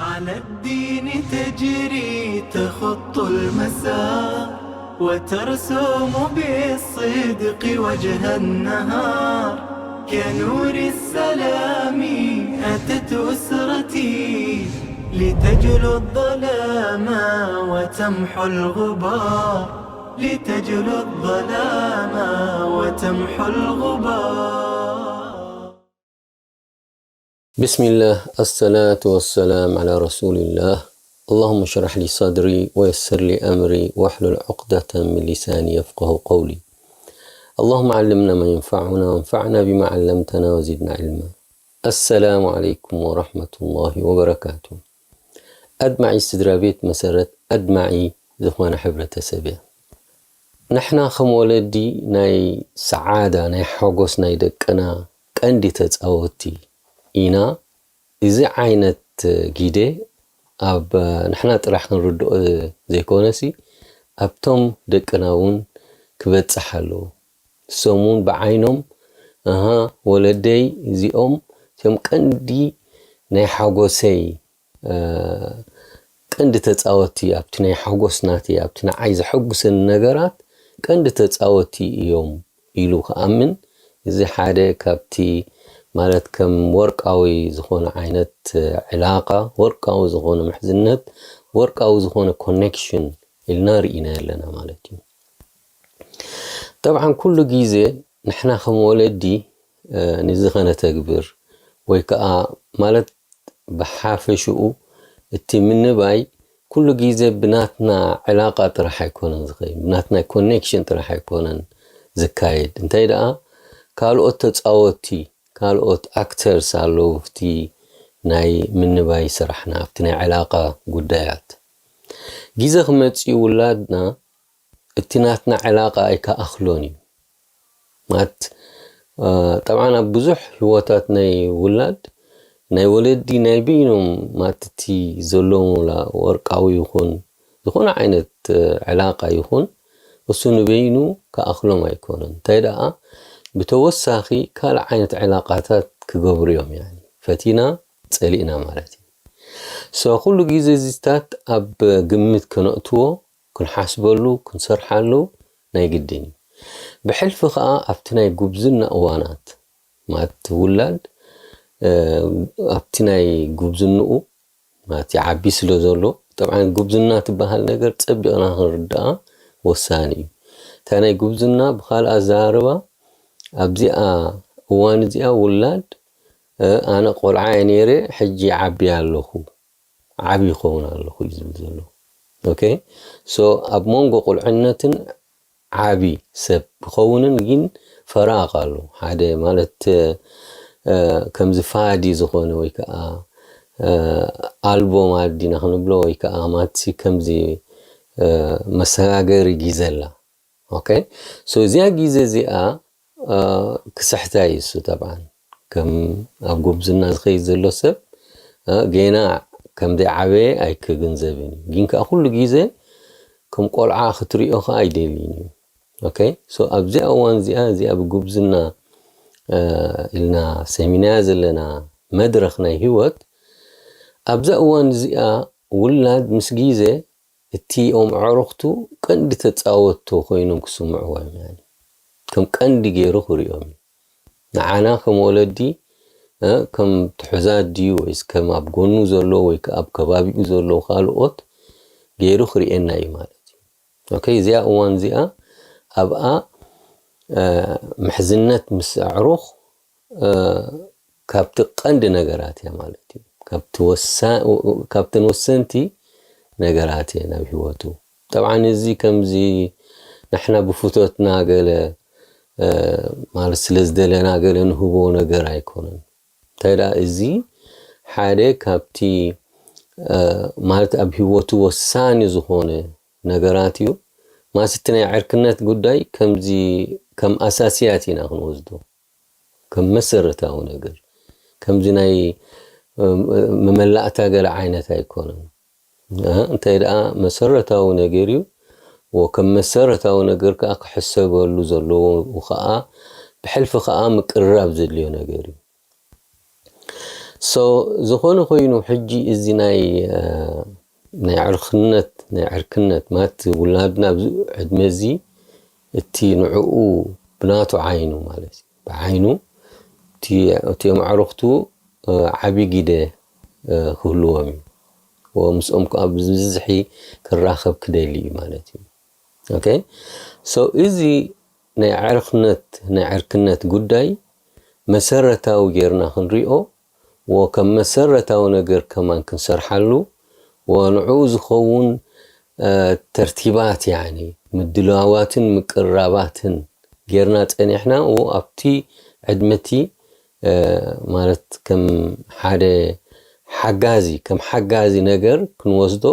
على الدين تجري تخط المسار، وترسم بالصدق وجه النهار. كنور السلام أتت أسرتي، لتجلو الظلام وتمحو الغبار، لتجلو الظلام وتمحو الغبار. بسم الله، الصلاة والسلام على رسول الله. اللهم اشرح لي صدري ويسر لي أمري واحلل عقدة من لساني يفقه قولي. اللهم علمنا ما ينفعنا وانفعنا بما علمتنا وزدنا علما. السلام عليكم ورحمة الله وبركاته. ኣድማዒ ስድራ ቤት መሰረት ኣድማዒ ዝኾነ ሕብረተሰብ እያ። ንሕና ከም ወለዲ ናይ ሰዓዳ፣ ናይ ሓጎስ ናይ ደቅና ቀንዲ ተጻወቲ ኢና። እዚ ዓይነት ግደ ኣብ ንሕና ጥራሕ ክንርድኦ ዘይኮነሲ ኣብቶም ደቅና እውን ክበጽሕ ኣለዎ። እሶም እውን ብዓይኖም ኣሃ ወለደይ እዚኦም እቶም ቀንዲ ናይ ሓጎሰይ ቀንዲ ተጻወቲ ኣብቲ ናይ ሓጎስ ናተይ ኣብቲ ንዓይ ዘሐጉሰኒ ነገራት ቀንዲ ተጻወቲ እዮም ኢሉ ክኣምን እዚ ሓደ ካብቲ ማለት ከም ወርቃዊ ዝኾነ ዓይነት ዕላቃ ወርቃዊ ዝኾነ ምሕዝነት ወርቃዊ ዝኾነ ኮኔክሽን ኢልና ርኢና ኣለና ማለት እዩ። ጠብዓን ኩሉ ግዜ ንሕና ከም ወለዲ ንዚ ከነተግብር ወይ ከዓ ማለት ብሓፈሽኡ እቲ ምንባይ ኩሉ ግዜ ብናትና ዕላቃ ጥራሕ ኣይኮነን ዝኸይድ፣ ብናትና ኮኔክሽን ጥራሕ ኣይኮነን ዝካየድ። እንታይ ደኣ ካልኦት ተጻወቲ ካልኦት ኣክተርስ ኣለዉ ኣብቲ ናይ ምንባይ ስራሕና ኣብቲ ናይ ዕላቃ ጉዳያት። ግዜ ክመጽእ ውላድና እቲ ናትና ዕላቃ ኣይከኣኽሎን እዩ። ማለት ጠብዓን ኣብ ብዙሕ ህይወታት ናይ ውላድ ናይ ወለዲ ናይ በይኖም ማለት እቲ ዘለዎም ወላ ወርቃዊ ይኹን ዝኾነ ዓይነት ዕላቃ ይኹን እሱ ንበይኑ ከኣኽሎም ኣይኮነን። እንታይ ደኣ ብተወሳኺ ካልእ ዓይነት ዕላቃታት ክገብሩ እዮም። ያኒ ፈቲና ጸሊእና ማለት እዩ። ሶ ኩሉ ግዜ እዚታት ኣብ ግምት ከነእትዎ ክንሓስበሉ ክንሰርሓሉ ናይ ግድን እዩ። ብሕልፊ ከኣ ኣብቲ ናይ ጉብዝና እዋናት ማለት ውላድ ኣብቲ ናይ ጉብዝንኡ ማለት ይዓቢ ስለ ዘሎ ጠብዓን ጉብዝና ትበሃል ነገር ጸቢቕና ክንርድኣ ወሳኒ እዩ። እታ ናይ ጉብዝና ብኻልእ ኣዘራርባ ኣብዚኣ እዋን እዚኣ ውላድ ኣነ ቆልዓ እየ ነይረ ሕጂ ይዓቢ ኣለኹ ዓቢ ይኸውን ኣለኹ እዩ ዝብል ዘሎ። ኦኬ ሶ ኣብ መንጎ ቁልዕነትን ዓቢ ሰብ ክኸውንን ግን ፈራቕ ኣሎ። ሓደ ማለት ከምዚ ፋዲ ዝኾነ ወይ ከዓ ኣልቦ ማዲና ክንብሎ ወይ ከዓ ማትሲ ከምዚ መሰጋገሪ ግዘላ። ኦኬ ሶ እዚኣ ግዜ እዚኣ ክስሕታ እዩ እሱ ጠብዓን ከም ኣብ ጉብዝና ዝኸይድ ዘሎ ሰብ ገና ከም ዘይዓበየ ኣይክግንዘብን እዩ። ግን ከዓ ኩሉ ግዜ ከም ቆልዓ ክትሪኦ ከዓ ኣይደልይን እዩ። ኦኬ ሶ ኣብዚኣ እዋን እዚኣ እዚኣ ብጉብዝና ኢልና ሰሚናያ ዘለና መድረኽ ናይ ህይወት ኣብዛ እዋን እዚኣ ውላድ ምስ ግዜ እቲኦም ኣዕሩኽቱ ቀንዲ ተጻወትቶ ኮይኖም ክስምዕዎ እዮም። ከም ቀንዲ ገይሩ ክሪኦም እዩ። ንዓና ከም ወለዲ ከም ትሑዛት ድዩ ወይስ ከም ኣብ ጎኑ ዘሎ ወይ ከዓ ኣብ ከባቢኡ ዘለዉ ካልኦት ገይሩ ክርእየና እዩ ማለት እዩ። ኦኬ እዚኣ እዋን እዚኣ ኣብኣ ምሕዝነት ምስ ኣዕሩኽ ካብቲ ቀንዲ ነገራት እያ ማለት እዩ። ካብተን ወሰንቲ ነገራት እየ ናብ ህይወቱ። ጠብዓን እዚ ከምዚ ንሕና ብፍቶትና ገለ ማለት ስለ ዝደለና ገለ ንህቦ ነገር ኣይኮነን። እንታይ ደኣ እዚ ሓደ ካብቲ ማለት ኣብ ህይወቱ ወሳኒ ዝኾነ ነገራት እዩ። ማስ እቲ ናይ ዕርክነት ጉዳይ ከምዚ ከም ኣሳስያት ኢና ክንወስዶ ከም መሰረታዊ ነገር ከምዚ ናይ መመላእታ ገለ ዓይነት ኣይኮነን። እንታይ ደኣ መሰረታዊ ነገር እዩ። ወከም መሰረታዊ ነገር ከዓ ክሕሰበሉ ዘለዎ ከዓ ብሕልፊ ከዓ ምቅርራብ ዘድልዮ ነገር እዩ። So ዝኾነ ኮይኑ ሕጂ እዚ ናይ ናይ ዕርክነት ናይ ዕርክነት ማለት ውላድና ኣብዚ ዕድመ እዚ እቲ ንዕኡ ብናቱ ዓይኑ ማለት እዩ ብዓይኑ እቲኦም ኣዕሩኽቱ ዓብዪ ግደ ክህልዎም እዩ። ምስኦም ከዓ ብዝብዝሒ ክራኸብ ክደሊ እዩ ማለት እዩ። ኦኬ፣ so እዚ ናይ ዕርክነት ናይ ዕርክነት ጉዳይ መሰረታዊ ጌርና ክንሪኦ ወከም መሰረታዊ ነገር ከማን ክንሰርሓሉ ወንዕኡ ዝኸውን ተርቲባት ያኒ ምድላዋትን ምቅራባትን ጌርና ጸኒሕና ኣብቲ ዕድመቲ ማለት ከም ሓደ ሓጋዚ ከም ሓጋዚ ነገር ክንወስዶ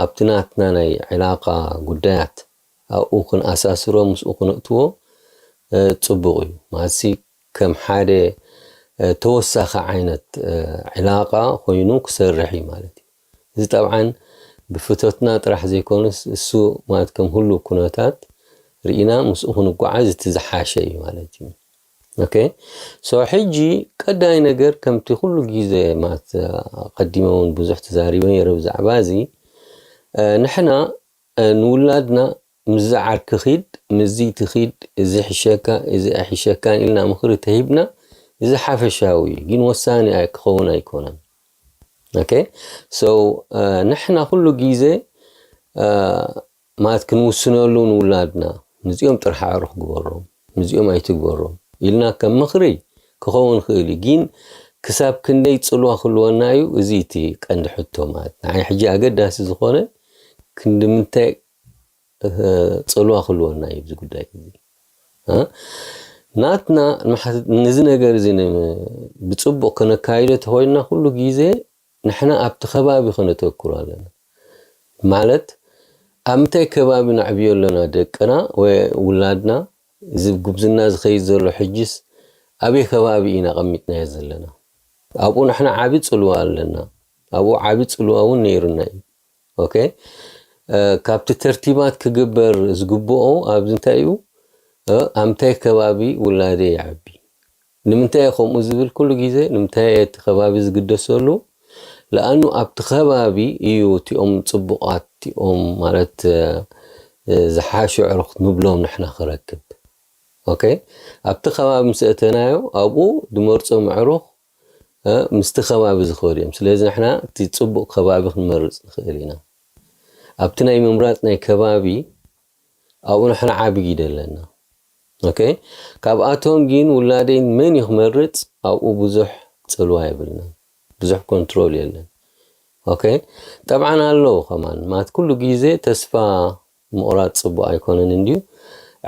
ኣብቲ ናትና ናይ ዕላቃ ጉዳያት ኣብኡ ክንኣሳስሮ ምስኡ ክነእትዎ ጽቡቕ እዩ። ማለትሲ ከም ሓደ ተወሳኺ ዓይነት ዕላቃ ኮይኑ ክሰርሕ እዩ ማለት እዩ። እዚ ጠብዓን ብፍቶትና ጥራሕ ዘይኮኑስ እሱ ማለት ከም ሁሉ ኩነታት ርኢና ምስኡ ክንጓዓዝ እቲ ዝሓሸ እዩ ማለት እዩ። ኦኬ፣ so ሕጂ ቀዳይ ነገር ከምቲ ኩሉ ግዜ ማለት ቀዲመ እውን ብዙሕ ተዛሪበ ነይረ ብዛዕባ እዚ ንሕና ንውላድና ምስዚ ዓርኪ ኺድ ምስዚ ትኺድ እዚ ሕሸካ እዚ ኣይሕሸካን ኢልና ምኽሪ ተሂብና እዚ ሓፈሻዊ እዩ፣ ግን ወሳኒ ክኸውን ኣይኮነን። ኦኬ፣ so ንሕና ኩሉ ግዜ ማለት ክንውስነሉ ንውላድና ምስዚኦም ጥራሕ ኣዕሩኽ ግበሮም ምስዚኦም ኣይትግበሮም ኢልና ከም ምኽሪ ክኸውን ይኽእል እዩ። ግን ክሳብ ክንደይ ጽልዋ ክህልወና እዩ? እዚ እቲ ቀንዲ ሕቶ ማለት ንዓይ ሕጂ ኣገዳሲ ዝኾነ ክንዲ ምንታይ ጽልዋ ክህልወና እዩ ኣብዚ ጉዳይ እዚ። ናትና ነዚ ነገር እዚ ብጽቡቕ ከነካይዶ ተኾይንና ኩሉ ግዜ ንሕና ኣብቲ ከባቢ ከነተኩር ኣለና። ማለት ኣብ ምንታይ ከባቢ ነዕብዮ ኣለና ደቅና ወይ ውላድና፣ እዚ ጉብዝና ዝኸይድ ዘሎ ሕጅስ ኣበይ ከባቢ ኢና ቀሚጥናዮ ዘለና? ኣብኡ ንሕና ዓቢ ጽልዋ ኣለና። ኣብኡ ዓቢ ጽልዋ እውን ነይሩና እዩ። ኦኬ፣ ካብቲ ተርቲባት ክግበር ዝግብኦ ኣብዚ እንታይ እዩ? ኣብ ምንታይ ከባቢ ውላደ ይዓቢ? ንምንታይ እየ ከምኡ ዝብል ኩሉ ግዜ ንምንታይ እቲ ከባቢ ዝግደሰሉ? ለኣኑ ኣብቲ ከባቢ እዩ እቲኦም ጽቡቓት እቲኦም ማለት ዝሓሹ ዕሩኽ ንብሎም ንሕና ክረክብ። ኦኬ፣ ኣብቲ ከባቢ ምስ እተናዮ ኣብኡ ዝመርጾም ዕሩኽ ምስቲ ከባቢ ዝኸዱ እዮም። ስለዚ ንሕና እቲ ጽቡቕ ከባቢ ክንመርጽ ንኽእል ኢና። ኣብቲ ናይ ምምራጽ ናይ ከባቢ ኣብኡ ንሕና ዓቢ ግደ ኣለና። ኦኬ፣ ካብኣቶም ግን ውላደይ መን እዩ ክመርጽ ኣብኡ ብዙሕ ጽልዋ የብልና፣ ብዙሕ ኮንትሮል የለን። ኦኬ፣ ጠብዓን ኣለዉ ከማን ማለት ኩሉ ግዜ ተስፋ ምቑራጽ ጽቡቕ ኣይኮነን እንድዩ።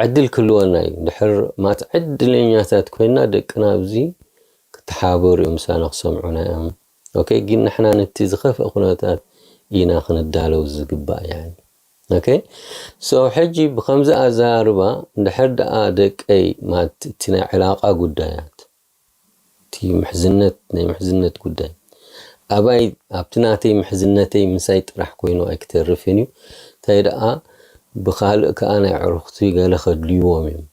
ዕድል ክህልወና እዩ። ድሕር ማለት ዕድለኛታት ኮይና ደቅና ኣብዚ ክተሓባበሩ እዮም፣ ምሳና ክሰምዑና እዮም። ኦኬ፣ ግን ንሕና ነቲ ዝኸፍአ ኩነታት ኢና ክንዳለው ዝግባእ። ያኒ ኦኬ፣ so ሕጂ ብከምዚ ኣዘራርባ እንድሕር ደኣ ደቀይ ማለት እቲ ናይ ዕላቃ ጉዳያት እቲ ምሕዝነት ናይ ምሕዝነት ጉዳይ ኣባይ ኣብቲ ናተይ ምሕዝነተይ ምሳይ ጥራሕ ኮይኑ ኣይክተርፍን እዩ። እንታይ ደኣ ብኻልእ ከኣ ናይ ዕሩኽቲ ገለ ከድልይዎም እዮም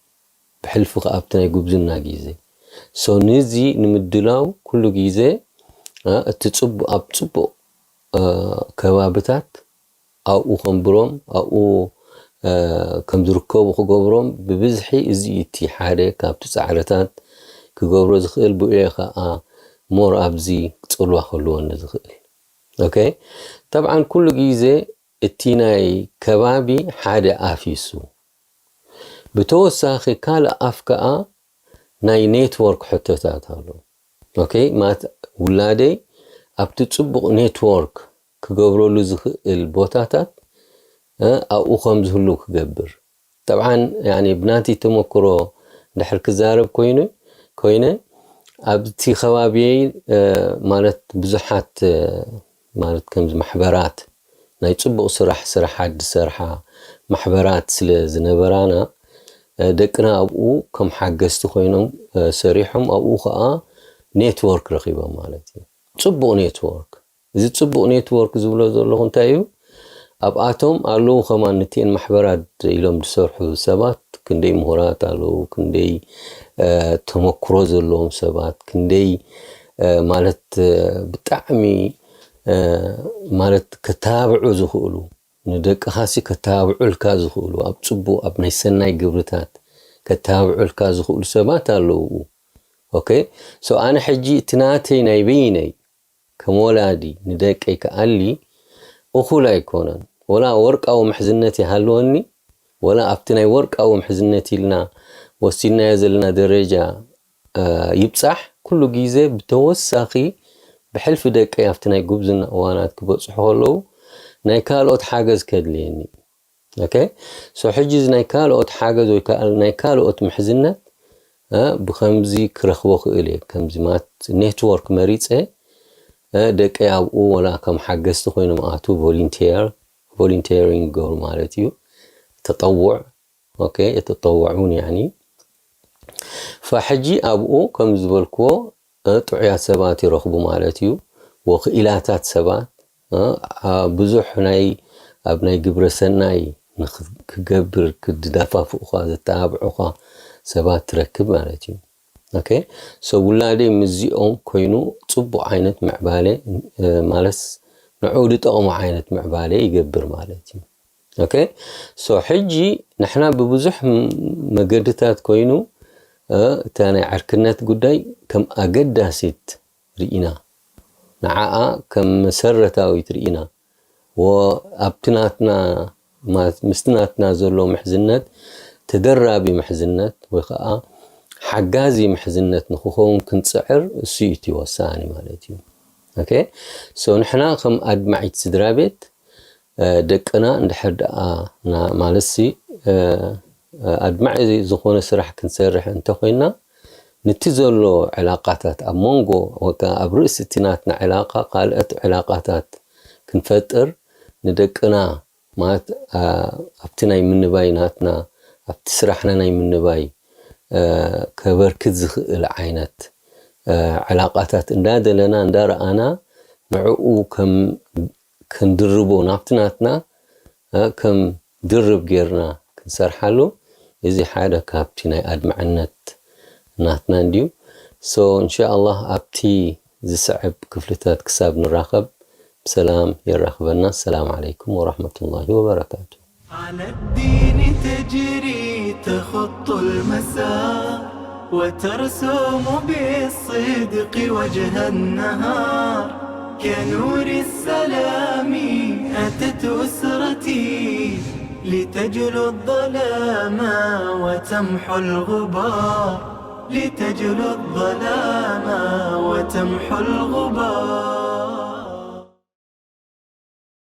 ብሕልፊ ከኣ ኣብቲ ናይ ጉብዝና ግዜ። So ንዚ ንምድላው ኩሉ ግዜ እቲ ጽቡቕ ኣብ ጽቡቕ ከባብታት ኣብኡ ከንብሮም ኣብኡ ከም ዝርከቡ ክገብሮም ብብዝሒ እዚ እቲ ሓደ ካብቲ ጻዕርታት ክገብሮ ዝኽእል ብኡ ከኣ ሞር ኣብዚ ጽልዋ ክህልወኒ ዝኽእል። ኦኬ፣ ጠብዓን ኩሉ ግዜ እቲ ናይ ከባቢ ሓደ ኣፊሱ ብተወሳኺ ካልእ ኣፍ ከኣ ናይ ኔትወርክ ሕቶታት ኣሎ። ኦኬ፣ ማለት ውላደይ ኣብቲ ጽቡቕ ኔትወርክ ክገብረሉ ዝኽእል ቦታታት ኣብኡ ከም ዝህሉ ክገብር። ጠብዓን ያኒ ብናቲ ተመክሮ ድሕር ክዛረብ ኮይኑ ኮይነ ኣብቲ ከባቢየይ ማለት ብዙሓት ማለት ከምዚ ማሕበራት ናይ ጽቡቕ ስራሕ ስራሓት ዝሰርሓ ማሕበራት ስለ ዝነበራና ደቅና ኣብኡ ከም ሓገዝቲ ኮይኖም ሰሪሖም ኣብኡ ከዓ ኔትወርክ ረኺቦም ማለት እዩ። ጽቡቕ ኔትወርክ። እዚ ጽቡቕ ኔትወርክ ዝብሎ ዘለኹ እንታይ እዩ? ኣብኣቶም ኣለዉ ከማን ንቲኤን ማሕበራት ኢሎም ዝሰርሑ ሰባት ክንደይ ምሁራት ኣለዉ፣ ክንደይ ተመክሮ ዘለዎም ሰባት፣ ክንደይ ማለት ብጣዕሚ ማለት ከተባብዑ ዝኽእሉ፣ ንደቅኻሲ ከተባብዑልካ ዝኽእሉ፣ ኣብ ፅቡቕ ኣብ ናይ ሰናይ ግብርታት ከተባብዑልካ ዝኽእሉ ሰባት ኣለዉ። ኦኬ። ሶ ኣነ ሕጂ እቲ ናተይ ናይ በይነይ ከም ወላዲ ንደቀይ ክኣሊ እኹል ኣይኮነን። ወላ ወርቃዊ ምሕዝነት ይሃልወኒ፣ ወላ ኣብቲ ናይ ወርቃዊ ምሕዝነት ኢልና ወሲድናዮ ዘለና ደረጃ ይብጻሕ፣ ኩሉ ግዜ ብተወሳኺ ብሕልፊ ደቀይ ኣብቲ ናይ ጉብዝና እዋናት ክበጽሑ ከለዉ ናይ ካልኦት ሓገዝ ከድልየኒ። ኦኬ። ሶ ሕጂ እዚ ናይ ካልኦት ሓገዝ ወይ ከዓ ናይ ካልኦት ምሕዝነት ብከምዚ ክረኽቦ ክእል እየ። ከምዚ ማለት ኔትወርክ መሪፀ ደቀይ ኣብኡ ወላ ከም ሓገዝቲ ኮይኖም ኣቱ ቮሊንቴር ቮሊንቴሪንግ ገብሩ ማለት እዩ። ተጠውዕ ኦኬ፣ የተጠወዑን ያኒ ፈሕጂ ኣብኡ ከም ዝበልክዎ ጥዑያት ሰባት ይረኽቡ ማለት እዩ። ወክኢላታት ሰባት ብዙሕ ናይ ኣብ ናይ ግብረ ሰናይ ክገብር ክድደፋፍኡኻ ዘተባብዑኻ ሰባት ትረክብ ማለት እዩ። ኦኬ። ሶ ውላደይ ምስዚኦም ኮይኑ ፅቡቕ ዓይነት ምዕባለ ማለስ ንዕኡ ዝጠቕሙ ዓይነት ምዕባለ ይገብር ማለት እዩ። ኦኬ። ሶ ሕጂ ንሕና ብብዙሕ መገድታት ኮይኑ እታ ናይ ዕርክነት ጉዳይ ከም ኣገዳሲት ርኢና፣ ንዓኣ ከም መሰረታዊት ርኢና፣ ወ ኣብቲ ናትና ማለት ምስቲ ናትና ዘሎ ምሕዝነት ተደራቢ ምሕዝነት ወይ ከዓ ሓጋዚ ምሕዝነት ንክኸውን ክንፅዕር እሱ እዩ እቲ ወሳኒ ማለት እዩ። ኦኬ። ሶ ንሕና ከም ኣድማዒት ስድራ ቤት ደቅና እንድሕር ደኣ ማለትሲ ኣድማዒ ዝኾነ ስራሕ ክንሰርሕ እንተኮይና ንቲ ዘሎ ዕላቃታት ኣብ መንጎ ወካ ኣብ ርእሲ እቲ ናትና ዕላቃ ካልኦት ዕላቃታት ክንፈጥር ንደቅና ማለት ኣብቲ ናይ ምንባይ ናትና ኣብቲ ስራሕና ናይ ምንባይ ከበርክት ዝኽእል ዓይነት ዕላቃታት እንዳደለና እንዳረኣና ንዕኡ ከም ክንድርቦ ናብቲ ናትና ከም ድርብ ጌርና ክንሰርሓሉ እዚ ሓደ ካብቲ ናይ ኣድማዕነት ናትና እንድዩ። ሶ እንሻ ኣላህ ኣብቲ ዝስዕብ ክፍልታት ክሳብ ንራኸብ ብሰላም የራኽበና። ሰላም ዓለይኩም ወራህመቱላሂ ወበረካቱ። على الدين تجري تخط المسار وترسم بالصدق وجه النهار كنور السلام أتت أسرتي لتجلو الظلام وتمحو الغبار لتجلو الظلام وتمحو الغبار